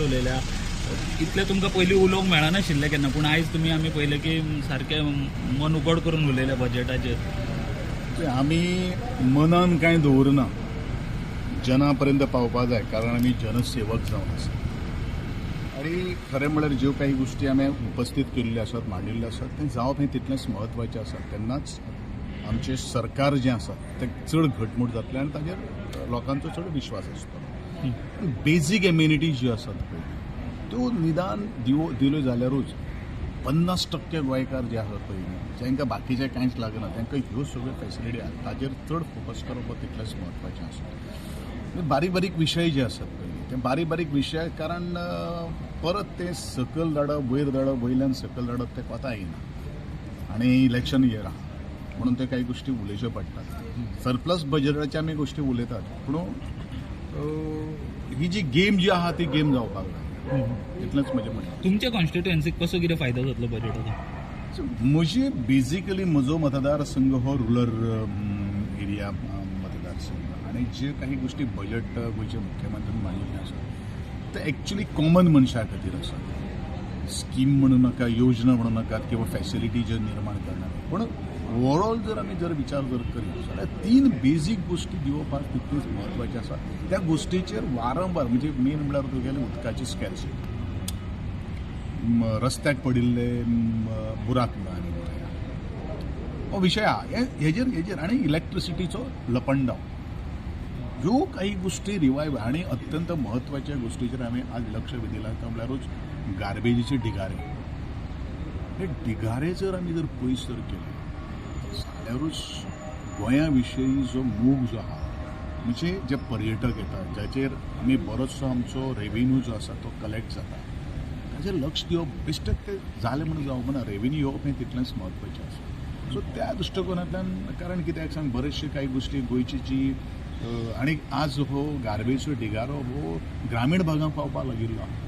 उलयल्या. इतलें तुमकां पयलीं उलोवंक मेळनाशिल्लें केन्ना, पूण आयज तुमी आमी पळयलें की सारकें मन उगड करून उलयलें बजेटाचेर. आमी मनान कांय दवरना, जना पर्यंत पावपा जाय, कारण आमी जनसेवक जावन आसा. आनी खरें म्हळ्यार ज्यो काही गोश्टी आमी उपस्थीत केल्ल्यो आसात, मांडिल्ल्यो आसात, तें जावप हें तितलेंच म्हत्वाचें आसा. तेन्नाच आमचें सरकार जें आसा तें चड घटमूट जातलें आनी ताजेर लोकांचो चड विश्वास आसतलो. बेजीक एम्युनिटीज ज्यो आसात पळय, त्यो निदान दिल्यो जाल्यारूच 50% गोंयकार जे आसात पळय न्ही, जांकां बाकीचें कांयच लागना, तांकां ह्यो सगळ्यो फॅसिलिटी आसा, ताजेर चड फोकस करप हो तितलेंच म्हत्वाचें आसा. बारीक बारीक विशय जे आसात पळय, ते बारीक बारीक विशय, कारण परत ते सकयल धाडप वयर धाडप, वयल्यान सकयल धाडप तें कोता येना आनी इलेक्शन इयर आहा म्हणून ते काही गोश्टी उलोवच्यो पडटात. सरप्लस बजेटाचे आमी गोश्टी उलयतात, पूण ही जी गेम जी आहा ती गेम जावपाक जाय, इतलेंच म्हजें म्हणणें. तुमच्या कॉन्स्टिट्युएन्सीक कसो कितें फायदो जातलो बजेटाचो? म्हजी बेजिकली म्हजो मतदारसंघ हो रुरल एरिया मतदारसंघ आनी जे काही गोश्टी बजेट गोंयचे मुख्यमंत्र्यान मांडिल्ले आसा ते एक्चुली कॉमन मनशा खातीर आसा. स्कीम म्हणू नाका, योजना म्हणू नाकात किंवा फॅसिलिटी ज्यो निर्माण करणार, पूण ओवरऑल जर आमी जर विचार जर करीत जाल्यार तीन बेजीक गोश्टी दिवपाक तितलीच म्हत्वाची आसा. त्या गोश्टीचेर वारंवार, म्हणजे मेन म्हणल्यार तुगेले उदकाची स्कॅर्सिटी, रस्त्याक पडिल्ले बुराक आनी हो विशय आहा हेजेर आनी इलेक्ट्रिसिटीचो लपंडाव, ह्यो काही गोश्टी रिवायव. आनी अत्यंत म्हत्वाच्या गोश्टीचेर आमी आज लक्ष वेधिलां तें म्हणल्यारूच गार्बेजीचे ढिगारे. हे ढिगारे जर आमी जर पयस जर केले जाल्यारूच गोंया विशयी जो मोग जो आहा, म्हणजे जे पर्यटक येतात जाचेर आमी बरोचसो आमचो रेवेन्यू जो आसा तो कलेक्ट जाता, ताचेर लक्ष दिवप बेश्टेच तें जालें म्हणून जावप ना, रेवेन्यू येवप हें तितलेंच म्हत्वाचें आसा. सो त्या दृश्टिकोनांतल्यान, कारण कित्याक सांग, बरेचशे कांय गोश्टी गोंयची जी आनी आज हो गार्बेजचो ढिगारो हो ग्रामीण भागांत पावपाक लागिल्लो आहा,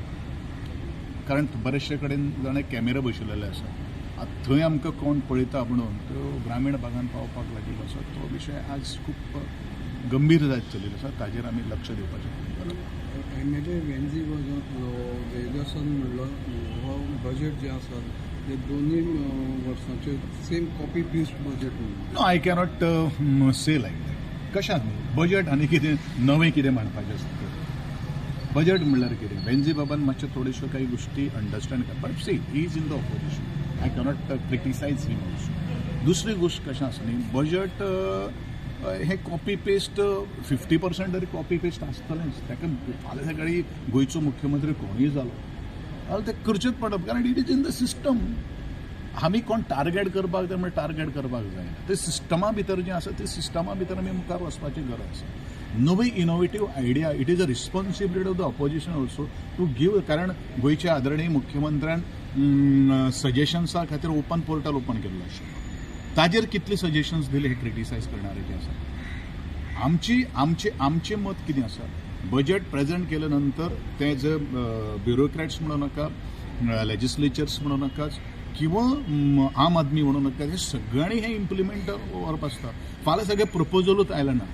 कारण बरेचशे कडेन जाणें कॅमेरा बसयलेले आसा, आतां थंय आमकां कोण पळयता म्हणून त्यो ग्रामीण भागांत पावपाक लागिल्लो आसा. तो विशय आज खूब गंभीर जायत चलिल्लो आसा, ताजेर आमी लक्ष दिवपाचें गरज आसा. एमएलए वेंझी जयदासान म्हणलो हो बजेट जे आसा ते दोनूय वर्सांचे सेम कॉपी पेस्ट बजेट म्हणून. No, I cannot say like that. कशें बजेट आनी कितें नवें कितें मांडपाचें आसता? बजेट म्हणल्यार कितें? वेंझी बाबान मातशें थोड्योश्यो काही गोश्टी अंडरस्टँड कर, but see, he is in the opposition, I cannot criticise him also. दुसरी गोश्ट कशें आसा न्ही, बजेट हें कॉपी पेस्ट 50% तरी कॉपी पेस्ट आसतलेंच. ताका फाल्यां सकाळीं गोंयचो मुख्यमंत्री कोणूय जालो जाल्यार तें करचेंच पडप, कारण it is in the system. आमी कोण टार्गेट करपाक जाय म्हणल्यार टार्गेट करपाक जायना, ते सिस्टमा भितर जें आसा ते सिस्टमा भितर आमी मुखार वचपाची गरज आसा. नवी innovative idea, it is a responsibility of the opposition also to give, कारण गोंयच्या आदरणीय मुख्यमंत्र्यान सजेशन्सा खातीर ओपन पोर्टल ओपन केल्लो आशिल्लो, ताजेर कितले सजेशन्स दिले हे क्रिटिसायज करणारे जे आसा. आमची आमचे आमचें मत कितें आसा, बजेट प्रेझेंट केले नंतर ते जे ब्युरोक्रॅट्स म्हणू नाका, लेजिस्लेचर्स म्हणू नाका किंवा आम आदमी म्हणू नाका, हे सगळ्यांनी हे इम्प्लिमेंट व्हरप आसता. फाल्यां सगळे प्रपोजलूच आयले ना,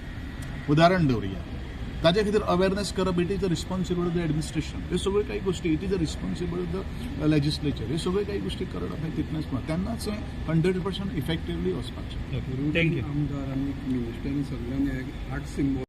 उदाहरण दवरुया, ताजे खातीर अवेरनेस करप it is a responsibility of the administration. हे सगळ्यो काही गोश्टी it is a responsibility of the legislature. हे सगळ्यो काही गोश्टी करप हें तितलेंच तेन्नाच हें 100% इफेक्टिवली वचपाक शकता. Thank you. आमदार आनी मिनिस्टरांनी सगळ्यांनी हार्ट सिम्बॉल.